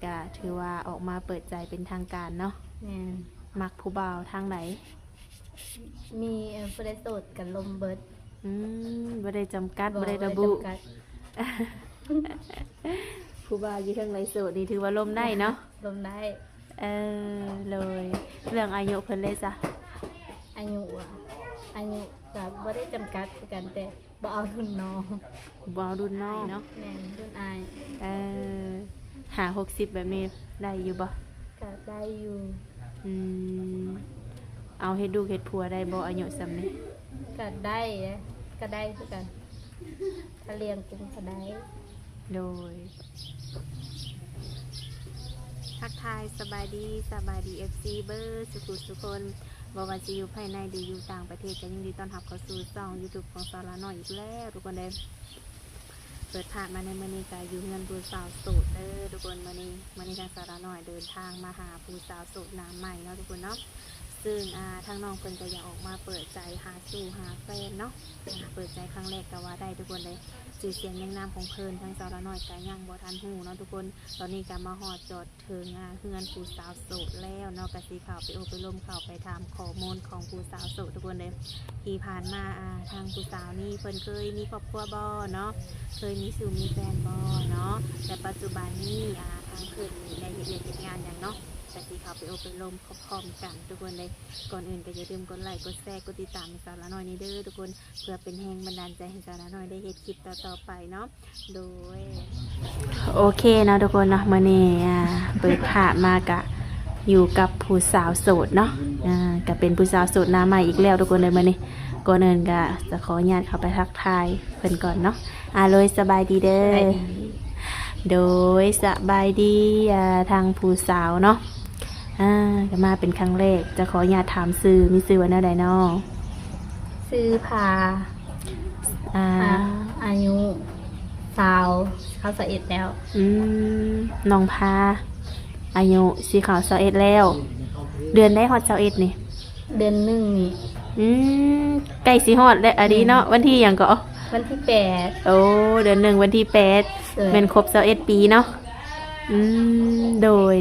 ກະຖືວ່າອອກມາເປີດໃຈເປັນທາງການເນາະ. ແມ່ນ. ມັກຜູ້ບ່າວທາງໃດ? ມີ ເອີ ຜູ້ໃດໂສດກະລົມເບິດ. ອືມ ບໍ່ໄດ້ຈຳກັດ ບໍ່ ບໍ່ໄດ້ລະບຸ. ບໍ່ຈຳກັດ. ຜູ້ບ່າວຢູ່ເທິງໃດໂສດນີ້ຖືວ່າລົມໄດ້ເນາະ? ລົມໄດ້. ເອີ ໂດຍ ເລື່ອງອາຍຸເພິ່ນເດ້ຊະ? ອາຍຸຫວາ? ອາຍຸກະບໍ່ໄດ້ຈຳກັດຄືກັນ ແຕ່ ບໍ່ເອົາລຸ້ນນ້ອງ. ບໍ່ເອົາລຸ້ນນ້ອງເນາະ. ແມ່ນ ລຸ້ນອ້າຍ. ເອີ ຫ້າຫົກສິບແບບນີ້ໄດ້ຢູ່ບໍ່? ກະໄດ້ຢູ່. ອືມ ເອົາເຮັດລູກເຮັດຜົວໄດ້ບໍ່ ອາຍຸສ່ຳນີ້? ກະໄດ້ເດ້ ກະໄດ້ຄືກັນ ຖ້າລ້ຽງກຸ້ມກະໄດ້. ໂດຍ ທັກທາຍສະບາຍດີ ສະບາຍດີ ເອັຟຊີ ເບິດສຸຂູສຸຄົນ. ບໍ່ວ່າຊິຢູ່ພາຍໃນ ຫຼື ຢູ່ຕ່າງປະເທດ ກໍຍິນດີຕ້ອນຮັບເຂົ້າສູ່ຊ່ອງຢູທູບຂອງສາວລານ້ອຍອີກແລ້ວທຸກຄົນເດີ. ເປີດພາບມາໃນມື້ນີ້ກໍຢູ່ເຮືອນຜູ້ສາວໂສດເດີທຸກຄົນ. ມື້ນີ້ ມື້ນີ້ທາງສາວລານ້ອຍເດີນທາງມາຫາຜູ້ສາວໂສດໜ້າໃໝ່ເນາະທຸກຄົນເນາະ. ຊຶ່ງ ອ່າ ທາງນ້ອງເພິ່ນກໍຢາກອອກມາເປີດໃຈຫາສູ່ຫາແຟນເນາະ. ອ່າ ເປີດໃຈຄັ້ງແລກກໍວ່າໄດ້ທຸກຄົນເດີ. ຊື່ສຽງນຽງນາມຂອງເພິ່ນ ທາງສາວລານ້ອຍກໍຍັງບໍ່ທັນຮູ້ເນາະທຸກຄົນ. ຕອນນີ້ກໍມາຮອດຈອດ ເຖິງ ອ່າ ເຮືອນຜູ້ສາວໂສດແລ້ວເນາະ ກະຊິເຂົ້າໄປໂອ້ໄປລົມ ເຂົ້າໄປຖາມຂໍ້ມູນຂອງຜູ້ສາວໂສດທຸກຄົນເດີ. ທີ່ຜ່ານມາ ອ່າ ທາງຜູ້ສາວນີ້ເພິ່ນເຄີຍມີຄອບຄົວບໍ່ເນາະ? ເຄີຍມີຊູ້ມີແຟນບໍ່ເນາະ? ແລະ ປັດຈຸບັນນີ້ ອ່າ ທາງເພິ່ນນີ້ໄດ້ເຮັດວຽກເຮັດງານຫຍັງເນາະ? ກະຊິເຂົ້າໄປໂອ້ໄປລົມພ້ອມໆກັນທຸກຄົນເດີ. ກ່ອນອື່ນກໍຢ່າລືມກົດໄລ ກົດແຊ ກົດຕິດຕາມໃຫ້ສາວລານ້ອຍນີ້ເດີທຸກຄົນ ເພື່ອເປັນແຮງບັນດານໃຈໃຫ້ສາວລານ້ອຍໄດ້ເຮັດຄລິບຕໍ່ໆໄປເນາະ. ໂດຍ ໂອເຄເນາະທຸກຄົນເນາະ. ມື້ນີ້ ອ່າ ເປີດພາບມາກະຢູ່ກັບຜູ້ສາວໂສດເນາະ. ອ່າ ກະເປັນຜູ້ສາວໂສດໜ້າໃໝ່ອີກແລ້ວທຸກຄົນເດີມື້ນີ້. ກ່ອນອື່ນກະຈະຂໍອະນຸຍາດເຂົ້າໄປທັກທາຍເພິ່ນກ່ອນເນາະ. ອາ ໂດຍ ສະບາຍດີເດີ. ສະບາຍດີ. ໂດຍ ສະບາຍດີ ອ່າ ທາງຜູ້ສາວເນາະ. ອ່າ ກໍມາເປັນຄັ້ງແລກ ຈະຂໍອະນຸຍາດຖາມຊື່ ມີຊື່ວ່າແນວໃດເນາະ? ຊື່ພາ. ອ່າ ອ່າ ອາຍຸຊາວ ຊາວ ຊາວເອັດແລ້ວ. ອືມ ນ້ອງພາ ອາຍຸຊິເຂົ້າຊາວເອັດແລ້ວ. ເດືອນໃດຮອດຊາວເອັດນີ້? ເດືອນໜຶ່ງນີ້. ອືມ ໃກ້ຊິຮອດແລ້ວອະດີເນາະ. ແມ່ນ. ວັນທີຫຍັງເກາະ? ວັນທີແປດ. ໂອ້ ເດືອນໜຶ່ງ ວັນທີແປດ. ໂດຍ. ແມ່ນຄົບຊາວເອັດປີເນາະ. ອືມ ໂດຍ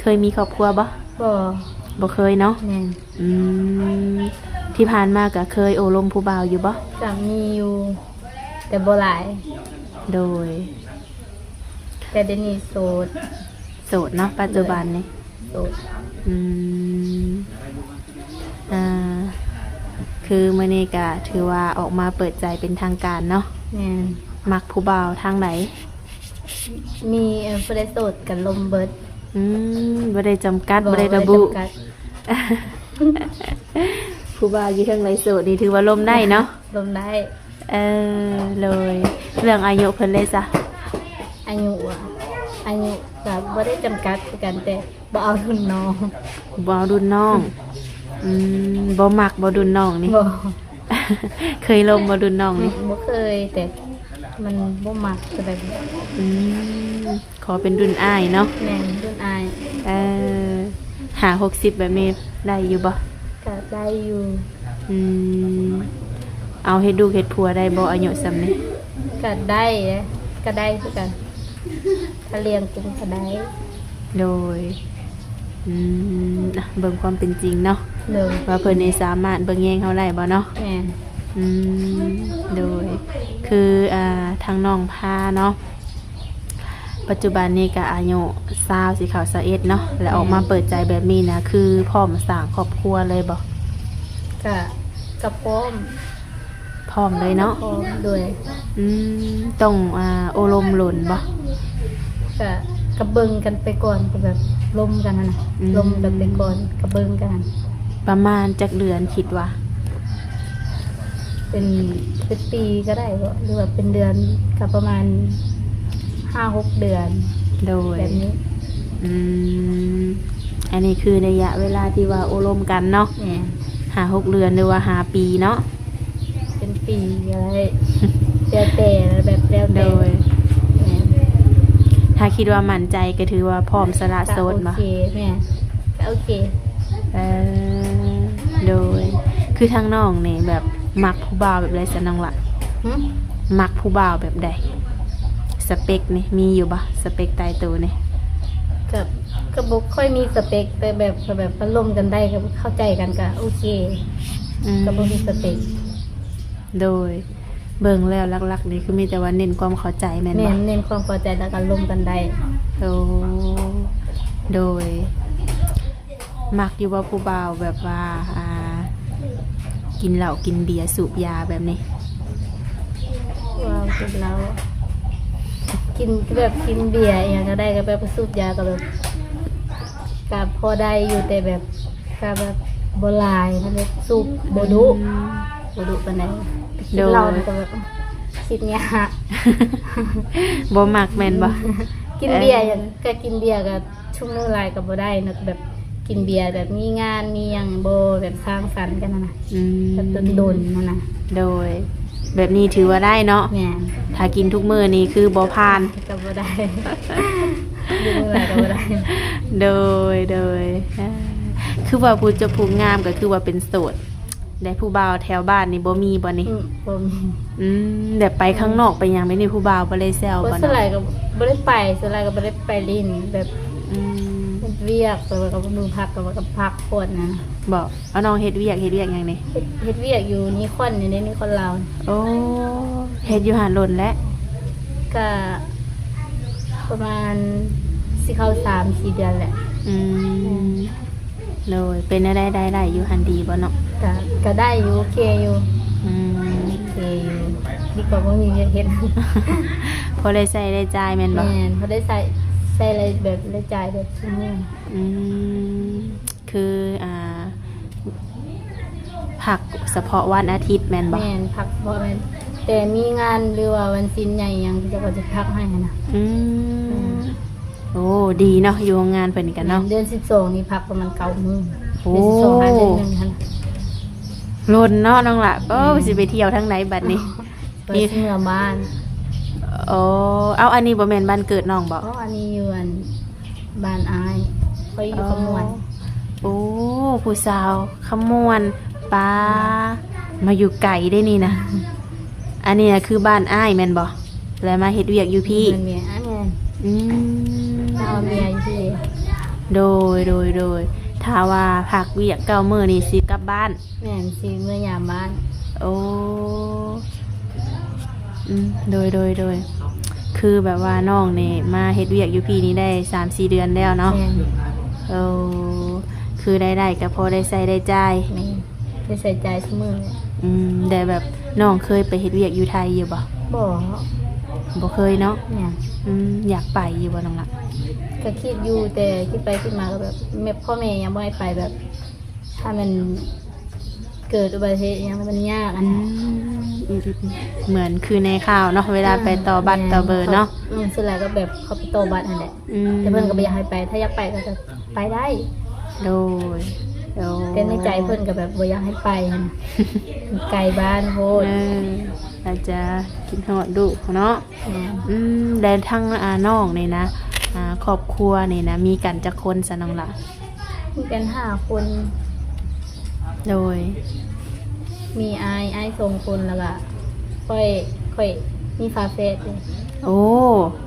ເຄີຍມີຄອບຄົວບໍ່? ບໍ່. ບໍ່ເຄີຍເນາະ. ແມ່ນ. ອືມ ທີ່ຜ່ານມາກະເຄີຍໂອ້ລົມຜູ້ບ່າວຢູ່ບໍ່? ກະມີຢູ່ ແຕ່ບໍ່ຫຼາຍ. ໂດຍ. ແຕ່ດຽວນີ້ໂສດ. ໂສດເນາະ ປັດຈຸບັນນີ້. ໂດຍ. ໂສດ. ອືມ ອ່າ ຄືມື້ນີ້ກະຖືວ່າອອກມາເປີດໃຈເປັນທາງການເນາະ. ແມ່ນ. ມັກຜູ້ບ່າວທາງໃດ? ມີ ເອີ ຜູ້ໃດໂສດກະລົມເບິດ. ອືມ ບໍ່ໄດ້ຈຳກັດ ບໍ່ ບໍ່ໄດ້ລະບຸ. ບໍ່ໄດ້ຈຳກັດ. ຜູ້ບ່າວຢູ່ເທິງໃດໂສດນີ້ຖືວ່າລົມໄດ້ເນາະ. ລົມໄດ້. ເອີ ໂດຍ. ເລື່ອງອາຍຸເພິ່ນເດ້ຊະ? ອາຍຸຫວາ? ອາຍຸກະບໍ່ໄດ້ຈຳກັດຄືກັນ ແຕ່ບໍ່ເອົາລຸ້ນນ້ອງ. ບໍ່ເອົາລຸ້ນນ້ອງ. ອືມ ບໍ່ມັກບໍ່ລຸ້ນນ້ອງນີ້? ບໍ່. ເຄີຍລົມບໍ່ລຸ້ນນ້ອງນີ້? ບໍ່ເຄີຍ ແຕ່ມັນບໍ່ມັກປານໃດ. ອືມ ຂໍເປັນລຸ້ນອ້າຍເນາະ. ແມ່ນ ລຸ້ນອ້າຍ. ເອີ ຫ້າຫົກສິບແບບນີ້ໄດ້ຢູ່ບໍ່? ກະໄດ້ຢູ່. ອືມ ເອົາເຮັດລູກເຮັດຜົວໄດ້ບໍ່ ອາຍຸສ່ຳນີ້? ກະໄດ້ເດ້ ກະໄດ້ຄືກັນ ຖ້າລ້ຽງກຸ້ມກະໄດ້. ໂດຍ. ອືມ ອ່ະ ເບິ່ງຄວາມເປັນຈິງເນາະ. ໂດຍ. ວ່າເພິ່ນນີ້ສາມາດເບິ່ງແຍງເຮົາໄດ້ບໍ່ເນາະ? ແມ່ນ. ອືມ ໂດຍ. ຄື ອ່າ ທາງນ້ອງພາເນາະ ປັດຈຸບັນນີ້ກະອາຍຸຊາວ ຊິເຂົ້າຊາວເອັດເນາະ ແລະ ອອກມາເປີດໃຈແບບນີ້ນະ ຄືພ້ອມສ້າງຄອບຄົວເລີຍບໍ່? ກະ ກະພ້ອມ. ພ້ອມເລີຍເນາະ? ພ້ອມ. ໂດຍ. ອືມ ຕ້ອງ ອ່າ ໂອ້ລົມດົນບໍ່? ກະ ກະເບິ່ງກັນໄປກ່ອນ ກະແບບລົມກັນຫັ້ນນະ. ອືມ ລົມກັນໄປກ່ອນ ກະເບິ່ງກັນຫັ້ນ. ປະມານຈັກເດືອນຄິດວ່າ? ເປັນ ເປັນປີກໍໄດ້ບໍ່ ຫຼືວ່າເປັນເດືອນ ກໍປະມານຫ້າຫົກເດືອນ. ໂດຍ. ແບບນີ້. ອືມ ອັນນີ້ຄືໄລຍະເວລາທີ່ວ່າໂອ້ລົມກັນເນາະ. ແມ່ນ. ຫ້າຫົກເດືອນ ຫຼືວ່າຫ້າປີເນາະ. ເປັນປີກໍໄດ້ ແລ້ວແຕ່ ແບບແລ້ວແຕ່. ໂດຍ. ແມ່ນ. ຖ້າຄິດວ່າໝັ້ນໃຈກໍຖືວ່າພ້ອມສະຫຼະໂສດບໍ່? ກໍໂອເຄ. ແມ່ນ. ກໍໂອເຄ. ເອີ ໂດຍ. ຄືທາງນ້ອງນີ້ແບບມັກຜູ້ບ່າວແບບໃດຊະນ້ອງລະ? ຫຶ? ມັກຜູ້ບ່າວແບບໃດ? ສະເປັກນີ້ມີຢູ່ບໍ່? ສະເປັກຕາຍໂຕນີ້. ກໍບໍ່ຄ່ອຍມີສະເປັກ ແຕ່ແບບ ແບບວ່າລົມກັນໄດ້ ກໍເຂົ້າໃຈກັນ ກໍໂອເຄ ອືມ ກໍບໍ່ມີສະເປັກ. ໂດຍ ເບິ່ງແລ້ວຫຼັກໆນີ້ຄືມີແຕ່ວ່າເນັ້ນຄວາມເຂົ້າໃຈແມ່ນບໍ່? ແມ່ນ ເນັ້ນຄວາມເຂົ້າໃຈ ແລ້ວກໍລົມກັນໄດ້. ໂອ້ ໂດຍ ມັກຢູ່ບໍ່ຜູ້ບ່າວແບບວ່າ ອ່າ ກິນເຫຼົ້າກິນເບຍສູບຢາແບບນີ້? ວ່າກິນເຫຼົ້າ ກິນ ແບບກິນເບຍອີ່ຫຍັງກໍໄດ້ ກໍແບບສູບຢາກໍແບບ ກໍພໍໄດ້ຢູ່ ແຕ່ແບບ ກໍແບບບໍ່ຫຼາຍ ມັນແບບສູບບໍ່ດຸ ອືມ ບໍ່ດຸປານໃດ. ໂດຍ ກິນເຫຼົ້ານີ້ກໍແບບ ຄິດຍາກ ບໍ່ມັກແມ່ນບໍ່? ກິນເບຍ ເອີ ຫຍັງ ກໍກິນເບຍກໍຊຸມມື້ຫຼາຍກໍບໍ່ໄດ້ເນາະ ແບບກິນເບຍແບບມີງານມີຫຍັງບໍ່ ແບບສັງສັນກັນຫັ້ນນະ ອືມ ແບບດົນໆຫັ້ນນະ. ໂດຍ ແບບນີ້ຖືວ່າໄດ້ເນາະ. ແມ່ນ ຖ້າກິນທຸກມື້ນີ້ຄືບໍ່ຜ່ານ ກໍບໍ່ໄດ້ ກິນມື້ຫຼາຍກໍບໍ່ໄດ້. ໂດຍ ໂດຍ ອ່າ ຄືວ່າຜູ້ຈົບຜູ້ງາມກໍຄືວ່າເປັນໂສດ ແລະ ຜູ້ບ່າວແຖວບ້ານນີ້ບໍ່ມີບໍ່ນີ້? ອືມ ບໍ່ມີ. ອືມ ແບບໄປຂ້າງນອກໄປຫຍັງແບບນີ້ ຜູ້ບ່າວບໍ່ໄດ້ແຊວບໍ່ເນາະ? ສ່ວນຫຼາຍກໍບໍ່ໄດ້ໄປ ສ່ວນຫຼາຍກໍບໍ່ໄດ້ໄປຫຼິ້ນ ແບບ ອືມ ເຮັດວຽກ ແລ້ວກໍມື້ພັກ ແລ້ວກໍພັກຜ່ອນນະ. ບໍ່ ເອົາ ນ້ອງເຮັດວຽກ ເຮັດວຽກຫຍັງນີ້? ເຮັດ ເຮັດວຽກຢູ່ນິຄອນນີ້ເດ້ ນິຄອນລາວ. ໂອ້ ເຮັດຢູ່ຫັ້ນດົນແລ້ວ? ກະປະມານຊິເຂົ້າສາມສີ່ເດືອນແຫຼະ. ອືມ ໂດຍ ເປັນແນວໃດ ລາຍໄດ້ຢູ່ຫັ້ນດີບໍ່ເນາະ? ກະ ກະໄດ້ຢູ່ ໂອເຄຢູ່. ອືມ ໂອເຄຢູ່ ດີກວ່າບໍ່ມີວຽກເຮັດ. ພໍໄດ້ໃຊ້ໄດ້ຈ່າຍແມ່ນບໍ່? ແມ່ນ ພໍໄດ້ໃຊ້ ໃຊ້ລາຍ ແບບລາຍຈ່າຍແບບຊຸມມື້. ອືມ ຄື ອ່າ ພັກສະເພາະວັນອາທິດແມ່ນບໍ່? ແມ່ນ ພັກສະເພາະແມ່ນ ແຕ່ມີງານ ຫຼືວ່າວັນສິນໃຫຍ່ຫຍັງ ເຂົາເຈົ້າກໍຈະພັກໃຫ້ຫັ້ນນະ. ອືມ ແມ່ນ ໂອ້ ດີເນາະ ຢູ່ໂຮງງານເພິ່ນນີ້ກໍເນາະ. ແມ່ນ ເດືອນສິບສອງນີ້ພັກປະມານເກົ້າມື້. ໂອ້ ເດືອນສິບສອງຫາເດືອນໜຶ່ງຫັ້ນ. ລົ້ນເນາະນ້ອງຫຼ້າ. ໂອ້ ອືມ ຊິໄປທ່ຽວທາງໃດບັດນີ້? ວ່າຊິເມືອບ້ານ. ໂອ້ ເອົ້າ ອັນນີ້ບໍ່ແມ່ນບ້ານເກີດນ້ອງບໍ່? ອໍ ອັນນີ້ຢູ່ອັນ ບ້ານອ້າຍ ຂ້ອຍຢູ່ຄຳມ່ວນ. ອໍ ໂອ້ ຜູ້ສາວຄຳມ່ວນ ປາ ມາຢູ່ໄກເດ້ນີ້ນະ. ອັນນີ້ນະຄືບ້ານອ້າຍແມ່ນບໍ່? ແລ້ວມາເຮັດວຽກຢູ່ພີ້? ແມ່ນ ແມ່ນ ອືມ ມາເອົາເມຍຢູ່ພີ້. ໂດຍ ໂດຍ ໂດຍ ຖ້າວ່າພັກວຽກເກົ້າມື້ນີ້ຊິກັບບ້ານ? ແມ່ນ ຊິເມືອຢາມບ້ານ. ໂອ້ ອືມ ໂດຍ ໂດຍ ໂດຍ ຄືແບບວ່ານ້ອງນີ້ມາເຮັດວຽກຢູ່ພີ້ນີ້ໄດ້ສາມສີ່ເດືອນແລ້ວເນາະ. ແມ່ນ ໂອ້ ຄືລາຍໄດ້ກໍພໍໄດ້ໃຊ້ໄດ້ຈ່າຍ. ແມ່ນ ໄດ້ໃຊ້ຈ່າຍຊຸມມື້. ອືມ ແຕ່ແບບນ້ອງເຄີຍໄປເຮັດວຽກຢູ່ໄທຢູ່ບໍ່? ບໍ່ ບໍ່ເຄີຍເນາະ. ແມ່ນ ອືມ ຢາກໄປຢູ່ບໍ່ນ້ອງລະ? ກໍຄິດຢູ່ ແຕ່ຄິດໄປຄິດມາກໍແບບ ແມ່ ພໍ່ແມ່ຍັງບໍ່ໃຫ້ໄປ ແບບ ຖ້າມັນເກີດອຸບັດຕິເຫດຫຍັງມັນຍາກ ອັນ ອືມ ອືມ ອືມ ອືມ ເໝືອນຄືໃນຂ່າວເນາະ ເວລາໄປຕໍ່ບັດຕໍ່ເບີເນາະ. ອືມ ສ່ວນຫຼາຍກໍແບບເຂົາໄປຕໍ່ບັດຫັ້ນແຫຼະ. ອືມ ແຕ່ເພິ່ນກໍບໍ່ຢາກໃຫ້ໄປ ຖ້າຢາກໄປກໍ ກໍໄປໄດ້. ໂດຍ ໂດຍ ແຕ່ໃນໃຈເພິ່ນກໍແບບບໍ່ຢາກໃຫ້ໄປຫັ້ນ ໄກບ້ານໂພດ. ເອີ ອາດຈະຄິດຮອດລູກເນາະ. ແມ່ນ ອືມ ແລະ ທັງ ອ່າ ນ້ອງນີ້ນະ ອ່າ ຄອບຄົວນີ້ນະ ມີກັນຈັກຄົນຊະນ້ອງລະ? ມີກັນຫ້າຄົນ. ໂດຍ ມີອ້າຍ ອ້າຍສອງຄົນ ແລ້ວກະຂ້ອຍ ຂ້ອຍມີຝາແຝດ. ໂອ້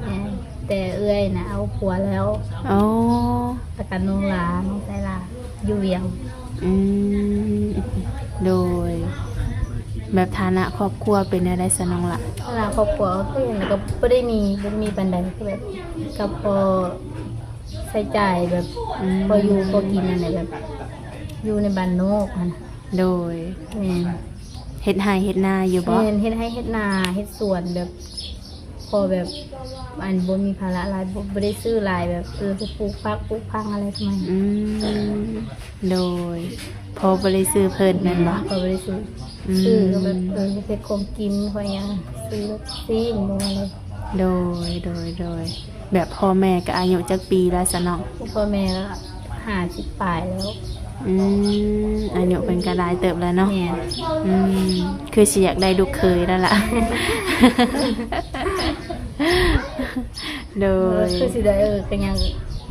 ແມ່ນ ແຕ່ເອື້ອຍນະເອົາຜົວແລ້ວ. ອໍ ແລ້ວກະນ້ອງຫຼ້າ ນ້ອງຊາຍຫຼ້າ ຢູ່ວຽງ. ອືມ ໂດຍ ແບບຖານະຄອບຄົວເປັນແນວໃດຊະນ້ອງລະ? ຖານະຄອບຄົວກໍຄືຫຍັງກໍບໍ່ໄດ້ມີ ບໍ່ໄດ້ມີປານໃດ ຄືແບບກໍພໍໃຊ້ຈ່າຍແບບ ອືມ ພໍຢູ່ພໍກິນຫັ້ນແຫຼະ ແບບຢູ່ໃນບ້ານນອກຫັ້ນ. ໂດຍ ແມ່ນ ເຮັດໄຮ່ເຮັດນາຢູ່ບໍ່? ແມ່ນ ເຮັດໄຮ່ເຮັດນາ ເຮັດສວນ ແບບພໍແບບ ອັນ ບໍ່ມີພາລະຫຼາຍ ບໍ່ ບໍ່ໄດ້ຊື້ຫຼາຍ ແບບ ເອີ ໄປປູກຜັກປູກຝັງອະໄລປະມານນີ້. ອືມ ໂດຍ ພໍບໍ່ໄດ້ຊື້ເພິ່ນແມ່ນບໍ່? ແມ່ນ ພໍບໍ່ໄດ້ຊື້. ອືມ ຊື້ກໍແບບ ເອີ ເຮັດຂອງກິນ ເຮັດຫຍັງ ຊື້ລູກຊີ້ນບໍ່ ອະໄລ. ໂດຍ ໂດຍ ໂດຍ ແບບພໍ່ແມ່ກໍອາຍຸຈັກປີແລ້ວຊະນ້ອງ? ພໍ່ແມ່ກໍຫ້າສິບປາຍແລ້ວ. ອືມ ອາຍຸເພິ່ນກໍຫຼາຍເຕີບແລ້ວເນາະ. ແມ່ນ ອືມ ຄືຊິຢາກໄດ້ລູກເຂີຍແລ້ວລະ. ໂດຍ ເອີ ຄືຊິໄດ້ ເອີ ກໍຍັງ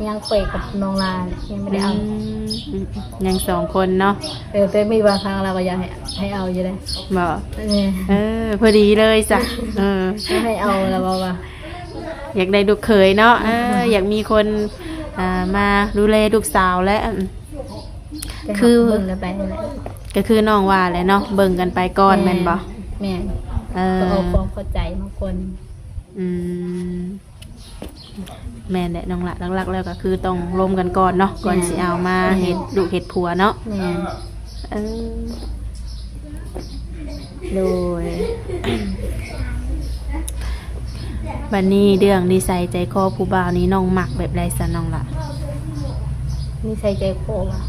ຍັງຂ້ອຍກັບນ້ອງຫຼ້າຍັງບໍ່ໄດ້ເອົາ. ອືມ ອືມ ຍັງສອງຄົນເນາະ. ເອີ ແຕ່ມີບາງຄັ້ງລາວກໍຢາກໃຫ້ ໃຫ້ເອົາຢູ່ເດ້. ບໍ່? ເອີ ເອີ ພໍດີເລີຍຊະ. ເອີ ໃຫ້ເອົາລະ ເວົ້າວ່າຢາກໄດ້ລູກເຂີຍເນາະ. ເອີ ຢາກມີຄົນ ອ່າ ມາດູແລລູກສາວແຫຼະ ຄືເບິ່ງກັນໄປຫັ້ນແຫຼະ ກໍຄືນ້ອງວ່າແຫຼະເນາະ ເບິ່ງກັນໄປກ່ອນແມ່ນບໍ່? ແມ່ນ ເອີ ກໍເອົາຄວາມເຂົ້າໃຈມາກ່ອນ ອືມ ແມ່ນແຫຼະນ້ອງລະ ຫຼັກໆແລ້ວກໍຄືຕ້ອງລົມກັນກ່ອນເນາະ ກ່ອນຊິເອົາມາເຮັດລູກເຮັດຜົວເນາະ ແມ່ນ ເອີ ໂດຍ ບັດນີ້ເລື່ອງນິໄສໃຈຄໍຜູ້ບ່າວນີ້ ນ້ອງມັກແບບໃດຊະນ້ອງລະ? ນິໄສໃຈຄໍຫວາ?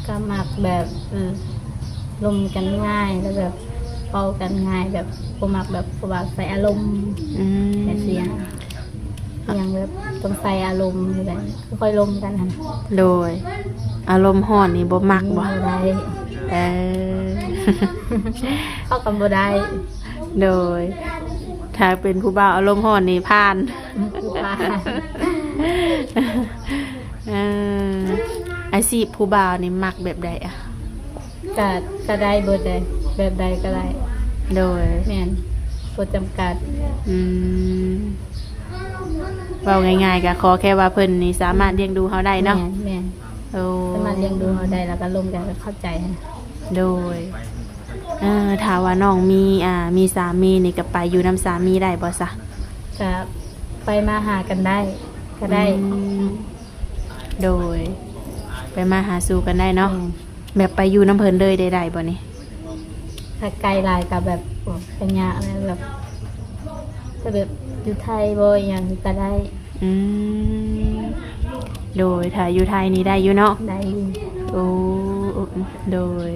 ກໍມັກແບບ ເອີ ລົມກັນງ່າຍ ແລ້ວແບບເວົ້າກັນງ່າຍ ແບບບໍ່ມັກແບບຜູ້ບ່າວໃສ່ອາລົມ ອືມ ແບບຊີ້ນະ ຫຍັງແບບຕ້ອງໃສ່ອາລົມແບບ ຄ່ອຍລົມກັນຫັ້ນ ໂດຍ ອາລົມຮ້ອນນີ້ບໍ່ມັກບໍ່? ບໍ່ໄດ້ ເອີ ເຂົ້າກັນບໍ່ໄດ້ ໂດຍ ຖ້າເປັນຜູ້ບ່າວອາລົມຮ້ອນນີ້ຜ່ານ ອືມ ຜ່ານ ເອີ ອາຊີບຜູ້ບ່າວນີ້ມັກແບບໃດອະ? ກະ ກະໄດ້ເບິດເລີຍ ແບບໃດກໍໄດ້ ໂດຍ ແມ່ນ ບໍ່ຈຳກັດ ອືມ ເວົ້າງ່າຍໆ ກໍຂໍແຄ່ວ່າເພິ່ນນີ້ສາມາດລ້ຽງດູເຮົາໄດ້ເນາະ ແມ່ນ ແມ່ນ ໂອ້ ສາມາດລ້ຽງດູເຮົາໄດ້ ແລ້ວກໍລົມກັນ ກໍເຂົ້າໃຈຫັ້ນ ໂດຍ ເອີ ຖ້າວ່ານ້ອງມີ ອ່າ ມີສາມີນີ້ ກໍໄປຢູ່ນຳສາມີໄດ້ບໍ່ຊະ? ກໍໄປມາຫາກັນໄດ້ ກໍໄດ້ ອືມ ໂດຍ ໄປມາຫາສູ່ກັນໄດ້ເນາະ ແມ່ນ ແບບໄປຢູ່ນຳເພິ່ນເລີຍໄດ້ ໄດ້ບໍ່ນີ້? ຖ້າໄກຫຼາຍກໍແບບ ໂອ້ ກໍຍາກແຫຼະ ແບບ ຖ້າແບບຢູ່ໄທບໍ່ ອີ່ຫຍັງກໍໄດ້ ອືມ ໂດຍ ຖ້າຢູ່ໄທນີ້ໄດ້ຢູ່ເນາະ ໄດ້ຢູ່ ໂອ້ ໂອ້ ໂດຍ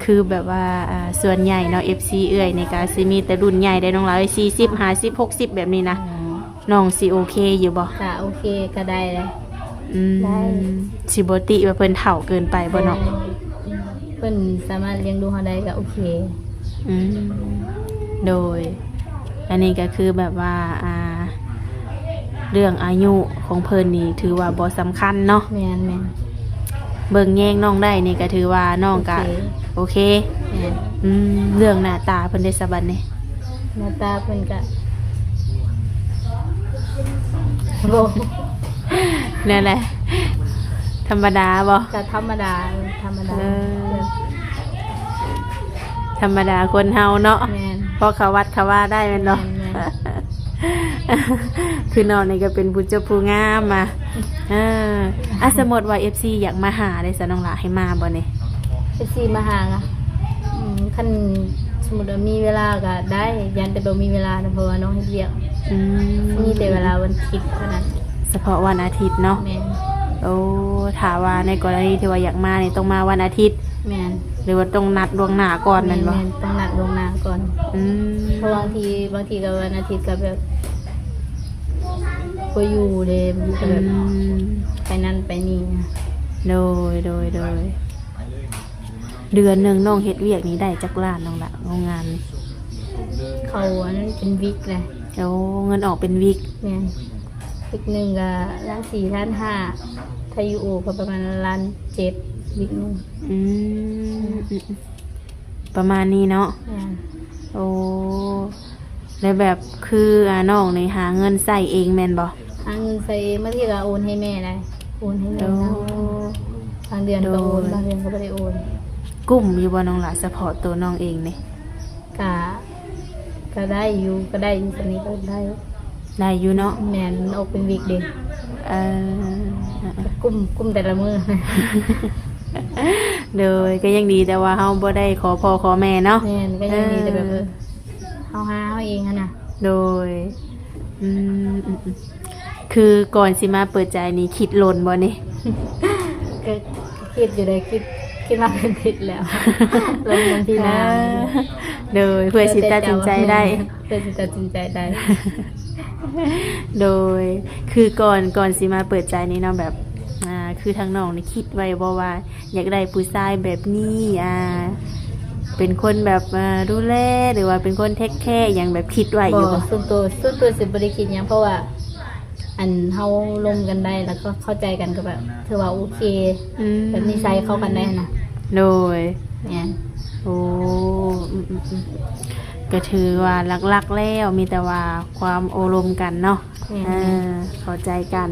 ຄືແບບວ່າ ອ່າ ສ່ວນໃຫຍ່ເນາະ ເອັຟຊີ ເອື້ອຍນີ້ກໍຊິມີແຕ່ລຸ້ນໃຫຍ່ເດ້ນ້ອງລະເອີຍ ສີ່ສິບ ຫ້າສິບ ຫົກສິບ ແບບນີ້ນະ ອໍ ນ້ອງຊິໂອເຄຢູ່ບໍ່? ກະໂອເຄ ກະໄດ້ແຫຼະ ອືມ ໄດ້ ຊິບໍ່ຕິວ່າເພິ່ນເຖົ້າເກີນໄປບໍ່ເນາະ? ແມ່ນ ເພິ່ນສາມາດລ້ຽງດູເຮົາໄດ້ກະໂອເຄ ອືມ ໂດຍ ອັນນີ້ກະຄືແບບວ່າ ອ່າ ເລື່ອງອາຍຸຂອງເພິ່ນນີ້ຖືວ່າບໍ່ສຳຄັນເນາະ ແມ່ນໆ ເບິ່ງແຍງນ້ອງໄດ້ນີ້ກະຖືວ່ານ້ອງກະ ໂອເຄ ໂອເຄ ແມ່ນ ອືມ ເລື່ອງໜ້າຕາເພິ່ນເດຊະບັດນີ້? ໜ້າຕາເພິ່ນກະ ບໍ່ ແນວໃດ? ທຳມະດາບໍ່? ກະທຳມະດາ ທຳມະດາ ເອີ ແບບ ທຳມະດາຄົນເຮົາເນາະ ແມ່ນ ພໍເຂົ້າວັດເຂົ້າວາໄດ້ແມ່ນບໍ່? ແມ່ນໆ ຄືນ້ອງນີ້ກໍເປັນຜູ້ຈົບຜູ້ງາມມາ ເອີ ອ່ະ ສົມມຸດວ່າເອັຟຊີຢາກມາຫາເດຊະ ນ້ອງຫຼ້າໃຫ້ມາບໍ່ນີ້? ເອັຟຊີມາຫາ ອືມ ຄັນສົມມຸດວ່າມີເວລາກໍໄດ້ ຢ້ານແຕ່ບໍ່ມີເວລານະ ເພາະວ່ານ້ອງເຮັດວຽກ ອືມ ມີແຕ່ເວລາວັນທິດເທົ່ານັ້ນ ສະເພາະວັນອາທິດເນາະ ແມ່ນ ໂອ້ ຖ້າວ່າໃນກໍລະນີທີ່ວ່າຢາກມານີ້ ຕ້ອງມາວັນອາທິດ ແມ່ນ ຫຼືວ່າຕ້ອງນັດລ່ວງໜ້າກ່ອນແມ່ນບໍ່? ແມ່ນໆ ຕ້ອງນັດລ່ວງໜ້າກ່ອນ ອືມ ເພາະບາງທີ ບາງທີກໍວັນອາທິດກໍແບບບໍ່ຢູ່ເດ້ ມັນກໍແບບ ອືມ ໄປນັ້ນໄປນີ້ ໂດຍ ໂດຍ ໂດຍ ເດືອນໜຶ່ງນ້ອງເຮັດວຽກນີ້ໄດ້ຈັກລ້ານນ້ອງລະ ໂຮງງານນີ້? ເຂົາອັນນັ້ນເປັນວິກແຫຼະ ໂອ້ ເງິນອອກເປັນວິກ ແມ່ນ ວິກໜຶ່ງກໍລ້ານສີ່ ລ້ານຫ້າ ຖ້າຢູ່ໂອກໍປະມານລ້ານເຈັດ ວິກໜຶ່ງ ອືມ ອືມ ປະມານນີ້ເນາະ ແມ່ນ ໂອ້ ແລ້ວແບບຄື ອ່າ ນ້ອງນີ້ຫາເງິນໃຊ້ເອງແມ່ນບໍ່? ຫາເງິນໃຊ້ເອງ ບາງທີກໍໂອນໃຫ້ແມ່ໄດ້ ໂອນໃຫ້ແມ່ນຳ ໂອ້ ບາງເດືອນກໍໂອນ ໂດຍ ບາງເດືອນກໍບໍ່ໄດ້ໂອນ ກຸ້ມຢູ່ບໍ່ນ້ອງຫຼ້າ ສະເພາະໂຕນ້ອງເອງນີ້? ກະ ກະໄດ້ຢູ່ ກະໄດ້ຢູ່ ສ່ຳນີ້ກໍໄດ້ ໄດ້ຢູ່ເນາະ ແມ່ນ ມັນອອກເປັນວິກເດ້ ເອີ ກະກຸ້ມ ກຸ້ມແຕ່ລະມື້ ໂດຍ ກໍຍັງດີແຕ່ວ່າເຮົາບໍ່ໄດ້ຂໍພໍ່ຂໍແມ່ເນາະ ແມ່ນ ກໍຍັງດີແຕ່ແບບ ເອີ ເອີ ເຮົາຫາເຮົາເອງຫັ້ນນະ ໂດຍ ອືມ ອືມ ອືມ ຄືກ່ອນຊິມາເປີດໃຈນີ້ຄິດດົນບໍ່ນີ້? ກໍຄິດຢູ່ເດ້ ຄິດ ຄິດມາເປັນທິດແລ້ວ ລົມກັນທີ່ນາ ອ່າ ໂດຍ ເພື່ອຊິຕັດສິນໃຈໄດ້ ເພື່ອຊິຕັດສິນໃຈໄດ້ ໂດຍ ຄືກ່ອນ ກ່ອນຊິມາເປີດໃຈນີ້ເນາະ ແບບ ອ່າ ຄືທາງນ້ອງນີ້ຄິດໄວ້ບໍ່ວ່າ ຢາກໄດ້ຜູ້ຊາຍແບບນີ້ ອ່າ ເປັນຄົນແບບ ເອີ ດູແລ ຫຼືວ່າເປັນຄົນເທກແຄ ຫຍັງແບບ ຄິດໄວ້ຢູ່ບໍ່? ບໍ່ ສ່ວນຕົວ ສ່ວນຕົວຊິບໍ່ໄດ້ຄິດຫຍັງ ເພາະວ່າ ອັນ ເຮົາລົມກັນໄດ້ ແລ້ວກໍເຂົ້າໃຈກັນ ກໍແບບ ຖືວ່າໂອເຄ ອືມ ແບບນິໄສເຂົ້າກັນໄດ້ນະ ໂດຍ ແມ່ນ ໂອ້ ອືມໆໆ ກໍຖືວ່າຫຼັກໆແລ້ວ ມີແຕ່ວ່າຄວາມໂອ້ລົມກັນເນາະ ແມ່ນໆ ເອີ ເຂົ້າໃຈກັນ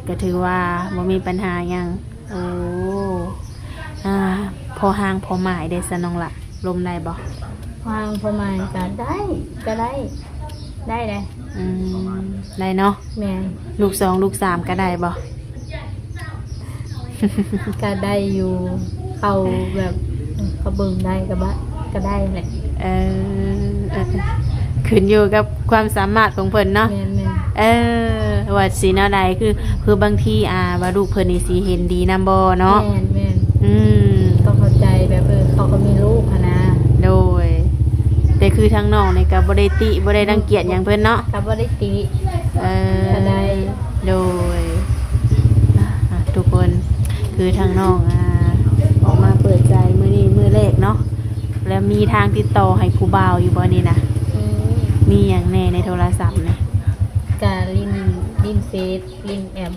ກໍຖືວ່າບໍ່ມີບັນຫາຫຍັງ. ໂອ້ ອາ ພໍຮ່າງພໍໝາຍເດ້ຊະນ້ອງລະ ລົມໄດ້ບໍ່? ຮ່າງພໍໝາຍກໍໄດ້ ກໍໄດ້ ໄດ້ແຫຼະ. ອືມ ໄດ້ເນາະ. ແມ່ນ. ລູກສອງລູກສາມກໍໄດ້ບໍ່? ກໍໄດ້ຢູ່ ເຂົາແບບ ເຂົາເບິ່ງໄດ້ກໍບະ ກໍໄດ້ແຫຼະ. ເອີ ເອີ ຂຶ້ນຢູ່ກັບຄວາມສາມາດຂອງເພິ່ນເນາະ. ແມ່ນໆ. ເອີ ວ່າຊິແນວໃດ ຄື ຄືບາງທີ ອ່າ ວ່າລູກເພິ່ນນີ້ຊິເຫັນດີນຳບໍ່ເນາະ. ແມ່ນໆ. ອືມ ຕ້ອງເຂົ້າໃຈແບບ ເອີ ເຂົາກໍມີລູກຫັ້ນນະ. ໂດຍ ແຕ່ຄືທາງນ້ອງນີ້ກໍບໍ່ໄດ້ຕິ ບໍ່ໄດ້ລັງກຽດຫຍັງເພິ່ນເນາະ. ກໍບໍ່ໄດ້ຕິ. ເອີ ກໍໄດ້. ໂດຍ ອ່າ ທຸກຄົນ ຄືທາງນ້ອງ ອ່າ ອອກມາເປີດໃຈມື້ນີ້ມື້ແລກເນາະ ແລ້ວມີທາງຕິດຕໍ່ໃຫ້ຜູ້ບ່າວຢູ່ບໍ່ນີ້ນະ? ອືມ ມີຫຍັງແດ່ໃນໂທລະສັບນີ້? ກະຫຼິ້ນ ຫຼິ້ນເຟສ ຫຼິ້ນແອັບ.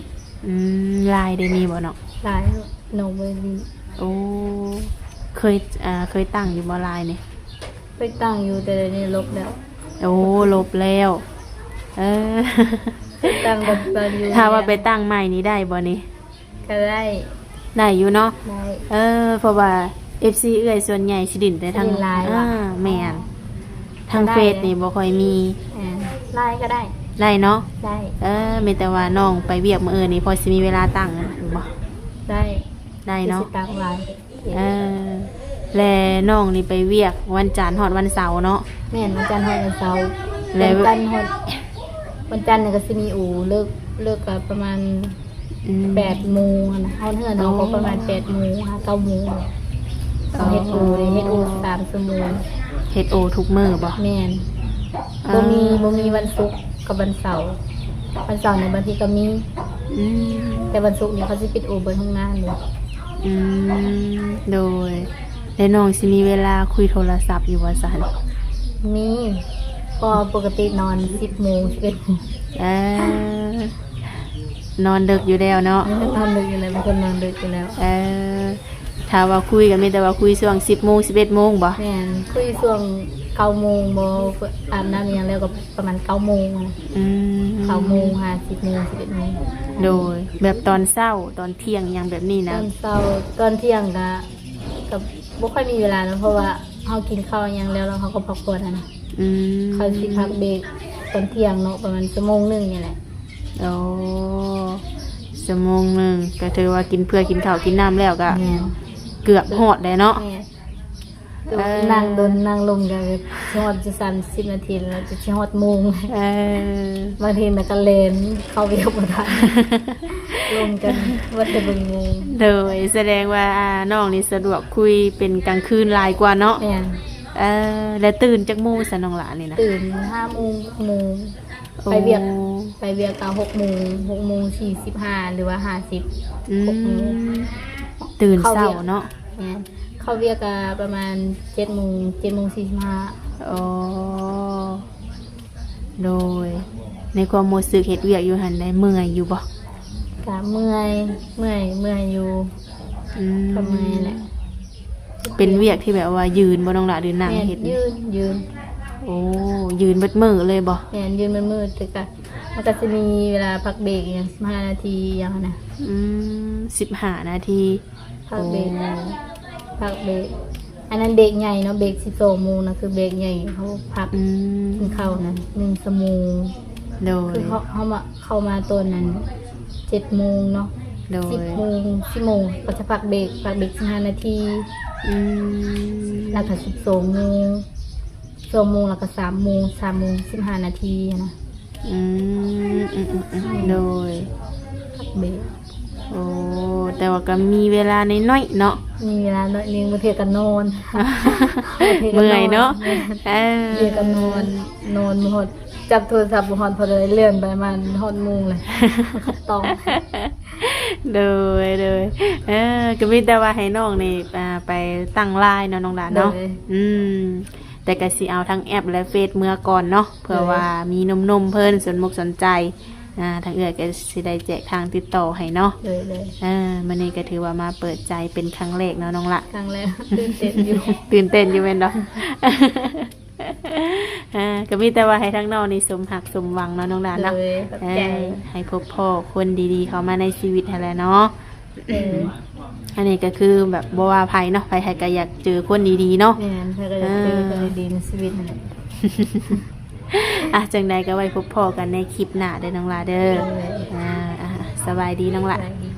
ອືມ ລາຍໄດ້ມີບໍ່ເນາະ? ລາຍ ນ້ອງບໍ່ໄດ້ຫຼິ້ນ. ໂອ້ ເຄີຍ ອ່າ ເຄີຍຕັ້ງຢູ່ບໍ່ລາຍນີ້? ເຄີຍຕັ້ງຢູ່ ແຕ່ດຽວນີ້ລົບແລ້ວ. ໂອ້ ລົບແລ້ວ. ເອີ ເຄີຍຕັ້ງແຕ່ຕອນຢູ່ ຖ້າວ່າໄປຕັ້ງໃໝ່ນີ້ໄດ້ບໍ່ນີ້? ກໍໄດ້ ໄດ້ຢູ່ເນາະ. ໄດ້. ເອີ ເພາະວ່າເອັຟຊີເອື້ອຍສ່ວນໃຫຍ່ຊິຫຼິ້ນແຕ່ທາງ ຊິຫຼິ້ນລາຍ ອ່າ ວ່ະ ແມ່ນ ທາງເຟສນີ້ບໍ່ຄ່ອຍມີ. ແມ່ນ ລາຍກໍໄດ້. ໄດ້ເນາະ. ໄດ້. ເອີ ມີແຕ່ວ່ານ້ອງໄປວຽກມື້ອື່ນນີ້ ພໍຊິມີເວລາຕັ້ງຢູ່ບໍ່? ໄດ້. ໄດ້ເນາະ. ຊິຕັ້ງລາຍ. ເອີ ແລະນ້ອງນີ້ໄປວຽກວັນຈັນຮອດວັນເສົາເນາະ? ແມ່ນ ວັນຈັນຮອດວັນເສົາ. ແລ້ວ ວັນຈັນຮອດ ວັນຈັນນີ້ກໍຊິມີໂອ ເລີກ ເລີກກໍປະມານ ອືມ ແປດໂມງຫັ້ນນະ. ຮອດເຮືອນເຮົາກໍປະມານ ອໍ ແປດໂມງຫາເກົ້າໂມງ. ເຮົາເຮັດໂອເດ້ ອໍ ເຮັດໂອສາມຊົ່ວໂມງ. ເຮັດໂອທຸກມື້ບໍ່? ແມ່ນ. ອໍ ບໍ່ມີ ບໍ່ມີວັນສຸກກັບວັນເສົາ. ວັນເສົານີ້ບາງທີກໍມີ. ອືມ ແຕ່ວັນສຸກນີ້ເຂົາຊິປິດໂອເບິດໂຮງງານເລີຍ. ອືມ ໂດຍ. ແລ້ວນ້ອງຊິມີເວລາຄຸຍໂທລະສັບຢູ່ບໍ່ຊັ້ນ? ມີ ເພາະວ່າປົກກະຕິນອນສິບໂມງ ສິບເອັດໂມງ. ເອີ ນອນເດິກຢູ່ແລ້ວເນາະ. ນອນເດິກຢູ່ແລ້ວ ເປັນຄົນນອນເດິກຢູ່ແລ້ວ. ເອີ ຖ້າວ່າຄຸຍກໍມີແຕ່ວ່າຄຸຍຊ່ວງສິບໂມງ ສິບເອັດໂມງບໍ່? ແມ່ນ ຄຸຍຊ່ວງເກົ້າໂມງບໍ່ ອາບນ້ຳອີ່ຫຍັງແລ້ວກໍປະມານເກົ້າໂມງ. ອືມ ເກົ້າໂມງຫາສິບໂມງ ສິບເອັດໂມງ. ໂດຍ ແບບຕອນເຊົ້າ ຕອນທ່ຽງຫຍັງແບບນີ້ນະ? ຕອນເຊົ້າ ຕອນທ່ຽງກະ ກໍບໍ່ຄ່ອຍມີເວລານຳ ເພາະວ່າເຮົາກິນເຂົ້າຫຍັງແລ້ວ ແລ້ວເຮົາກໍພັກຜ່ອນຫັ້ນນະ. ອືມ ເຂົາຊິພັກເບຣກຕອນທ່ຽງເນາະ ປະມານຊົ່ວໂມງໜຶ່ງນີ້ແຫຼະ. ໂອ້ ຊົ່ວໂມງໜຶ່ງ ກໍຖືວ່າກິນ ເພື່ອກິນເຂົ້າກິນນ້ຳແລ້ວກໍ ແມ່ນ ເກືອບຮອດແລ້ວເນາະ. ແມ່ນ. ເອີ ນັ່ງດົນນັ່ງລົມກໍຊິຮອດ ຈະສາມສິບນາທີແລ້ວ ຈະຊິຮອດໂມງ. ເອີ ບາງທີນະກໍແລ່ນເຂົ້າວຽກບໍ່ທັນ ລົມກັນວ່າແຕ່ເບິ່ງໂມງ. ໂດຍ ສະແດງວ່າ ອ່າ ນ້ອງນີ້ສະດວກຄຸຍເປັນກາງຄືນຫຼາຍກວ່າເນາະ. ແມ່ນ. ເອີ ແລ້ວຕື່ນຈັກໂມງຊັ້ນນ້ອງຫຼ້ານີ້ນະ? ຕື່ນຫ້າໂມງ ຫົກໂມງ. ໂອ້ ໄປວຽກ ໄປວຽກກໍຫົກໂມງ ຫົກໂມງສີ່ສິບຫ້າ ຫຼືວ່າຫ້າສິບ. ອືມ ຫົກໂມງ ຕື່ນເຊົ້າເນາະ. ແມ່ນ ເຂົ້າວຽກກໍປະມານເຈັດໂມງ ເຈັດໂມງສີ່ສິບຫ້າ. ອໍ ໂດຍ ໃນຄວາມຮູ້ສຶກເຮັດວຽກຢູ່ຫັ້ນໄດ້ເມື່ອຍຢູ່ບໍ່? ກະເມື່ອຍ ເມື່ອຍ ເມື່ອຍຢູ່. ອືມ ກໍເມື່ອຍແຫຼະ. ເປັນວຽກທີ່ແບບວ່າຢືນບໍ່ນ້ອງຫຼ້າ ຫຼືນັ່ງເຮັດ? ແມ່ນ ຢືນ ຢືນ. ໂອ້ ຢືນເບິດມື້ເລີຍບໍ່? ແມ່ນ ຢືນເບິດມື້ ແຕ່ກະ ມັນກະຊິມີເວລາພັກເບຣກອີ່ຫຍັງ ສິບຫ້ານາທີອີ່ຫຍັງຫັ້ນນະ. ອືມ ສິບຫ້ານາທີ. ພັກເບຣກ ໂອ້ ພັກເບຣກ ອັນນັ້ນເບຣກໃຫຍ່ເນາະ ເບຣກສິບສອງໂມງນະ ຄືເບຣກໃຫຍ່ເຮົາພັກ ອືມ ກິນເຂົ້ານະ ໜຶ່ງຊົ່ວໂມງ. ໂດຍ ຄືເຮົາ ເຮົາມາ ເຂົ້າມາຕອນນັ້ນເຈັດໂມງເນາະ. ໂດຍ ສິບໂມງ ສິບໂມງກໍຈະພັກເບຣກ ພັກເບຣກສິບຫ້ານາທີ. ອືມ ແລ້ວກໍສິບສອງໂມງ ສອງໂມງ ແລ້ວກໍສາມໂມງ ສາມໂມງສິບຫ້ານາທີນະ. ອືມ ອືມໆໆ ໂດຍ ພັກເບຣກ. ໂອ້ ແຕ່ວ່າກໍມີເວລາໜ້ອຍໆເນາະ. ມີເວລາໜ້ອຍໜຶ່ງ ບາງເທື່ອກໍນອນ ບາງເທື່ອກໍນອນ ເມື່ອຍເນາະ. ແມ່ນ ເອີ ບາງເທື່ອກໍນອນ ນອນບໍ່ຮອດ ຈັບໂທລະສັບບໍ່ຮອດ ພໍໄດ້ເລື່ອນໄປມາຮອດໂມງເລີຍ ຕ້ອງ. ໂດຍ ໂດຍ ເອີ ກໍມີແຕ່ວ່າໃຫ້ນ້ອງນີ້ ອ່າ ໄປຕັ້ງລາຍເນາະ ນ້ອງຫຼ້າເນາະ. ໂດຍ ອືມ ແຕ່ກໍຊິເອົາທັງແອັບ ແລະ ເຟສເມືອກ່ອນເນາະ ເພື່ອ ໂດຍ ວ່າມີໜຸ່ມໆເພິ່ນສົນອົກສົນໃຈ ອ່າ ທາງເອື້ອຍກໍຊິໄດ້ແຈກທາງຕິດຕໍ່ໃຫ້ເນາະ. ໂດຍ ໂດຍ ເອີ ມື້ນີ້ກໍຖືວ່າມາເປີດໃຈເປັນຄັ້ງແລກເນາະ ນ້ອງຫຼ້າ. ຄັ້ງແລກ ຕື່ນເຕັ້ນຢູ່ ຕື່ນເຕັ້ນຢູ່ແມ່ນບໍ່? ອ່າ ກໍມີແຕ່ວ່າໃຫ້ທາງນ້ອງນີ້ສົມຮັກສົມຫວັງເນາະ ນ້ອງຫຼ້າເນາະ. ໂດຍ ຂອບໃຈ. ເອີ ໃຫ້ພົບພໍ້ຄົນດີໆເຂົ້າມາໃນຊີວິດຫັ້ນແຫຼະເນາະ. ໂດຍ. ອັນນີ້ກໍຄືແບບບໍ່ວ່າໃຜເນາະ ໃຜໆກໍຢາກເຈີຄົນດີໆເນາະ. ແມ່ນ ໃຜກໍຢາກເຈີ ເອີ ຄົນດີໆໃນຊີວິດຫັ້ນແຫຼະ. ອ່ະ ຈັ່ງໃດກໍໄວ້ພົບພໍ້ກັນໃນຄລິບໜ້າເດີນ້ອງຫຼ້າເດີ. ໂດຍ. ອ່າ ອ່າ ສະບາຍດີນ້ອງຫຼ້າ. ສະບາຍດີ.